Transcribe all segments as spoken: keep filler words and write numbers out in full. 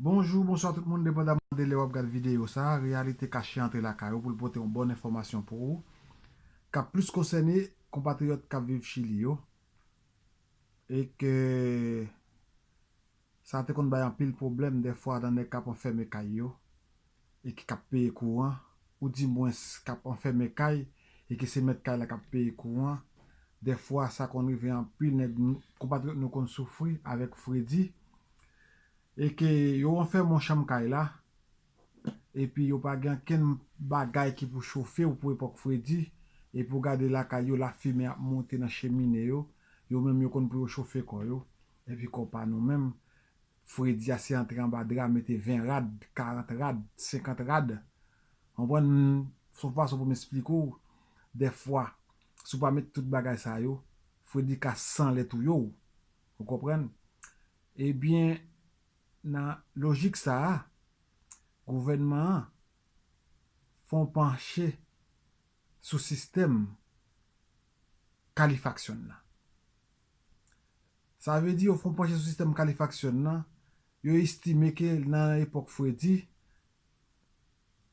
Bonjou, bonswa tout moun, depandaman de lè w ap gad videyo sa a, reyalite kache antre lakay ou pou l pote yon bòn enfòmasyon pou ou, k ap plis konsène konpatriyòt k ap viv Chili yo, e ke sa te konn bay anpil pwoblèm dèfwa nan nèg k ap anfème kay yo, e ki k ap peye kouran, oudimwens k ap anfème kay, e ke se mèt kay la k ap peye kouran. Dèfwa, sa konn rive anpil nèg, konpatriyòt nou konn soufri avèk fredi, e ke yo anfème yon chanm kay la, epi yo pa gen okenn bagay ki pou chofe w pou epòk fredi, epi w gade lakay yo, lafimen ap monte nan chemine yo, yo menm yo konn pou yo chofe kò yo, epi kò pa nou menm, fredi a se antre anba dra, mete ven rad, karant rad, senkant rad. Konprann? Se yon fason pou m esplike w, dèfwa, si w pa met tout bagay sa yo, fredi ka san lè touye w. Ou konprann? Ebyen, nan lojik sa a, gouvènman an fè yon panche sou sistèm kalifaksyon nan. Sa vle di yo fè yon panche sou sistèm kalifaksyon nan, yo estime ke nan epòk fredi,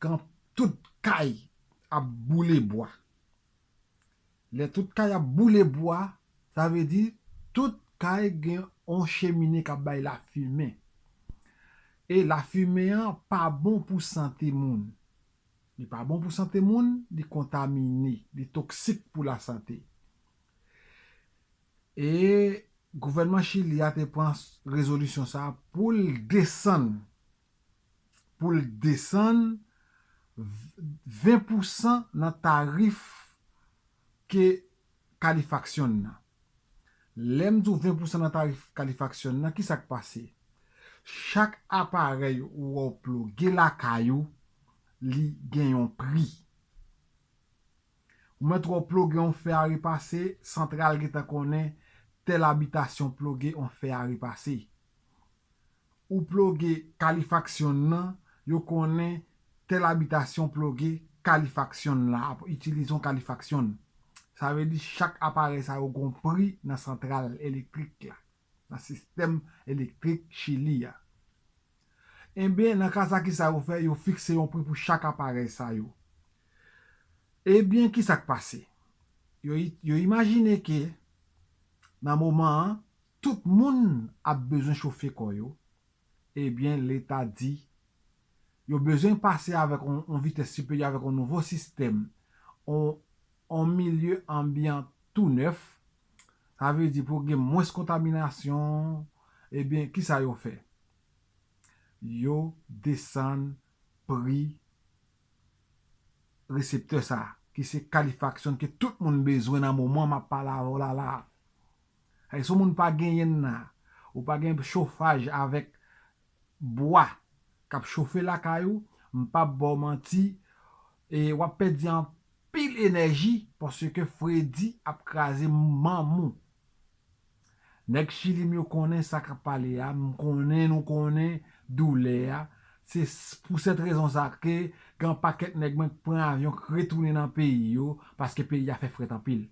kan tout kay ap boule bwa. Lè tout kay ap boule bwa, sa vle di tout kay gen yon chemine k ap bay lafimen. E lafimen an pa bon pou sante moun. Li pa bon pou sante moun, li kontamine, li toksik pou lasante. E gouvènman Chili a te pran rezolisyon sa a pou l desann, pou l desann ven pousan nan tarif ke kalifaksyon nan. Lè m di w ven pousan nan tarif kalifaksyon nan, ki sa k pase? Chak aparèy ou wè w ploge lakay ou, li gen yon pri. Ou mèt wè w ploge yon fè a repase, santral gentan konnen tèl abitasyon ploge yon fè a repase. Ou ploge kalifaksyon nan, yo konnen tèl abitasyon ploge kalifaksyon la, ap itilize yon kalifaksyon. Sa vle di chak aparèy sa yo gon pri nan santral elektrik la, nan sistèm elektrik Chili a. Ebyen, nan ka sa, ki sa yo fè? Yo fikse yon pri pou chak aparèy sa yo. Ebyen, ki sa k pase? Yo, yo imajine ke nan moman an, tout moun ap bezwen chofe kò yo. Ebyen, Leta di, yo bezwen pase avèk yon, yon vitès siperyè, avèk yon nouvo sistèm, yon, yon milye anbyan tou nèf. Sa vle di pou gen mwens kontaminasyon. Ebyen, ki sa yo fè? Yo desann pri reseptè sa, ki se kalifaksyon ke tout moun bezwen nan moman m ap pale avè w la la. Ay, si yon moun pa genyen l la, ou pa gen chofaj avèk bwa k ap chofe lakay ou, m p ap ba w manti, e w ap pèdi anpil enèji, paske fredi ap kraze manm ou. Nèg Chili m yo konnen sa k ap pale a, m konnen nou konnen doulè a. Se s- pou sèt rezon sa ke gen yon pakèt nèg mwen k pran avyon k retounen nan peyi yo, paske peyi a fè frèt anpil.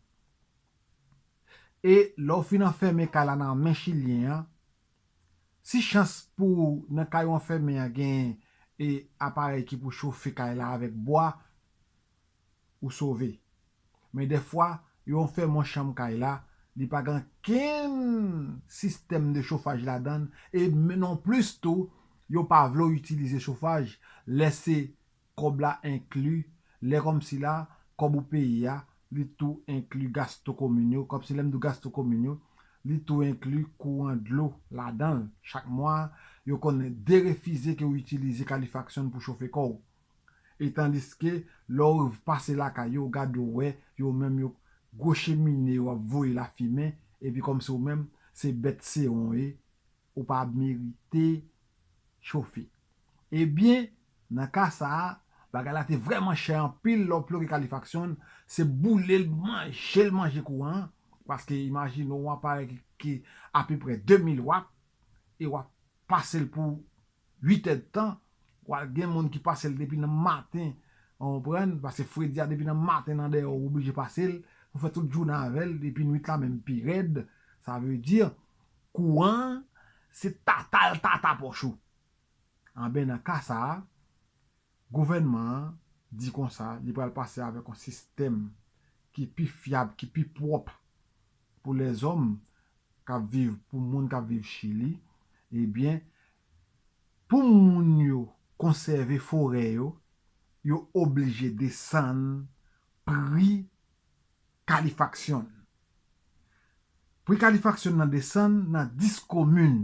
E lè w fin anfème kay la nan men chilyen an, si chans pou ou nan kay ou anfème an gen e aparèy ki pou chofe kay la avèk bwa, ou sove. Men dèfwa, yo anfème yon chanm kay la, li pa gen okenn sistèm de chofaj ladan l, e men non plis tou, yo pa vle w itilize chofaj, lè se kòb la enkli, lè kòmsi la, kòb ou peye a, li tou enkli gasto komin yo, kòmsi lè m di w gasto komin yo, li tou enkli kouran dlo ladan l. Chak mwa, yo konn derefize ke w itilize kalifaksyon pou chofe kò w. E tandiske, lè w pase lakay yo, w gade w wè, yo menm yo gwo chemine yo ap voye lafimen, epi kòmsi w menm, se bèt sewon w ye, ou pa merite chofe. Ebyen, nan ka sa a, bagay la te vrèman chè anpil, lè w ploge kalifaksyon, se boule l, manje l, manje kouran an, paske imajine w yon aparèy ki, ki apeprè de mil wat, e w ap pase l pou uit èdtan, w a gen moun ki pase l depi nan maten, ou konprann, paske fredi a depi nan maten nan dèyè w oblije pase l, ou fè tout jounen avè l, epi nwit la menm pi rèd, sa vle di, kouran an, se tata l tata pòch ou. Anben, nan ka sa a, gouvènman an di konsa, li pral pase avèk yon sistèm ki pi fyab, ki pi pwòp pou lèzòm k ap viv, pou moun k ap viv Chili. Ebyen, pou moun yo konsève forè yo, yo oblije desann pri kalifaksyon. Pri kalifaksyon nan desann nan dis komin,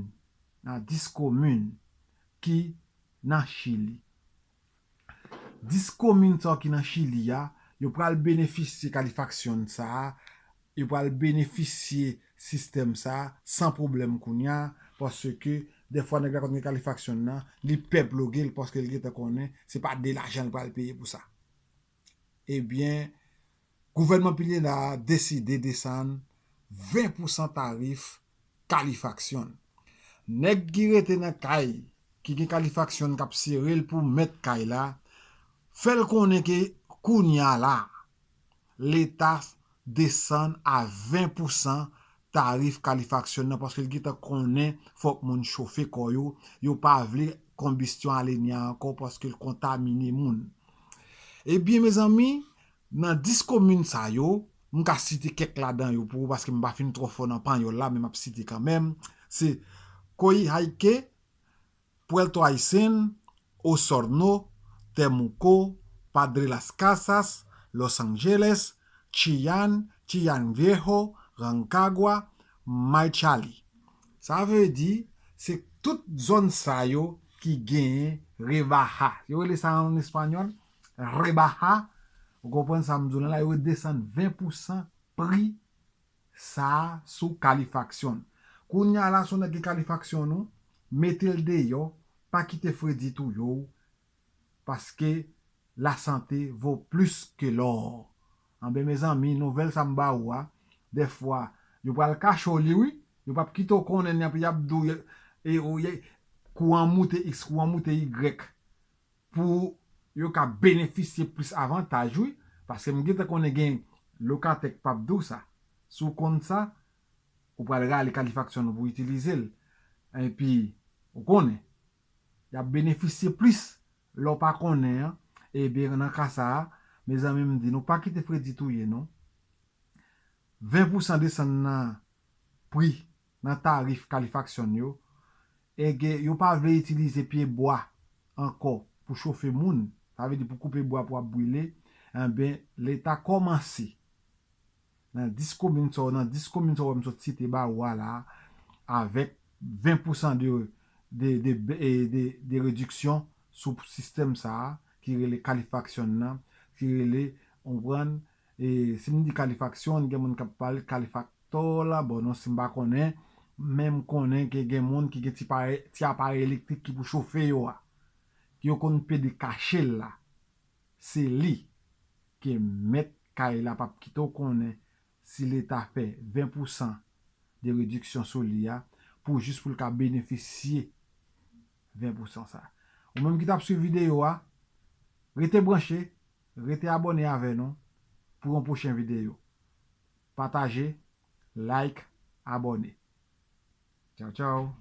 nan dis komin ki nan Chili. Dis komin sa yo ki nan Chili a, yo pral benefisye kalifaksyon sa a, yo pral benefisye sistèm sa a san pwoblèm kounye a, paske dèfwa nèg la konn gen kalifaksyon nan, li pè ploge l paske l gentan konnen se pa de lajan l pral peye pou sa. Ebyen, gouvènman Pineda a deside desann ven pousan tarif kalifaksyon. Nèg ki rete nan kay, ki gen kalifaksyon k ap sere l pou mèt kay la, fè l konnen ke kounye a la, Leta desann a ven pousan tarif kalifaksyon nan, paske l gentan konnen fòk moun chofe kò yo, yo pa vle konbistyon a lenya ankò paske l kontamine moun. Ebyen, mezanmi, nan dis komin sa yo, m ka site kèk ladan yo pou ou paske m pa fin twò fò nan panyòl la, men m ap site kanmenm. Se Coyhaique, Puerto Aysén, Osorno, Temuco, Padre Las Casas, Los Ángeles, Chillán, Chillán Viejo, Rancagua, Maychali. Sa vle di, se tout zòn sa yo ki genyen rebaja. Yo rele sa an espanyòl, rebaja. Ou konprann sa m di w la, yo desann ven pousan pri sa a sou kalifaksyon. Kounye a la, si w nèg gen kalifaksyon nou, mete l deyò, pa kite fredi touye w, paske lasante vo plis ke lò. Anben, mezanmi, nouvèl sa m ba ou a, dèfwa, yo pral kache w li, wi. Yo p ap kite w konnen, y ap, y ap di w, e, e, kou an moute X, kou an moute Y, pou yo ka benefisye plis avantaj, wi. Paske m gentan konnen gen lokatè k p ap di w sa. Si w konn sa, ou pral rale kalifaksyon nou pou itilize l. Epi, ou konnen, y ap benefisye plis lè w pa konnen an. Ebyen, nan ka sa a, mezanmi, m di nou, pa kite fredi touye nou. Ven pousan desann nan pri, nan tarif kalifaksyon yo. Ebyen, yo pa vle itilize pye bwa ankò pou chofe moun. Sa vle di pou koupe bwa pou ap brile. Enben, Leta kòmanse nan dis komin sa yo, nan dis komin sa yo m sot site ba ou a la, avèk ven pousan de, de, de, de, de, de rediksyon sou sistèm sa a, ki rele kalifaksyon nan, ki rele, ou konprann, e, si m di kalifaksyon, gen moun k ap pale kalifakto la, bon, non, si m pa konnen, men m konnen ke gen moun ki gen ti parèy, ti aparèy elektrik ki pou chofe yo a, ki yo konn pede kache l la. Se li ke mèt kay la p ap kite w konnen si Leta fè ven pousan de rediksyon sou li a, pou jis pou l ka benefisye ven pousan sa. Ou menm ki t ap swiv videyo a, rete branche, rete abòne avè nou pou yon pwochen videyo. Pataje, like, abòne. Tchaw, tchaw.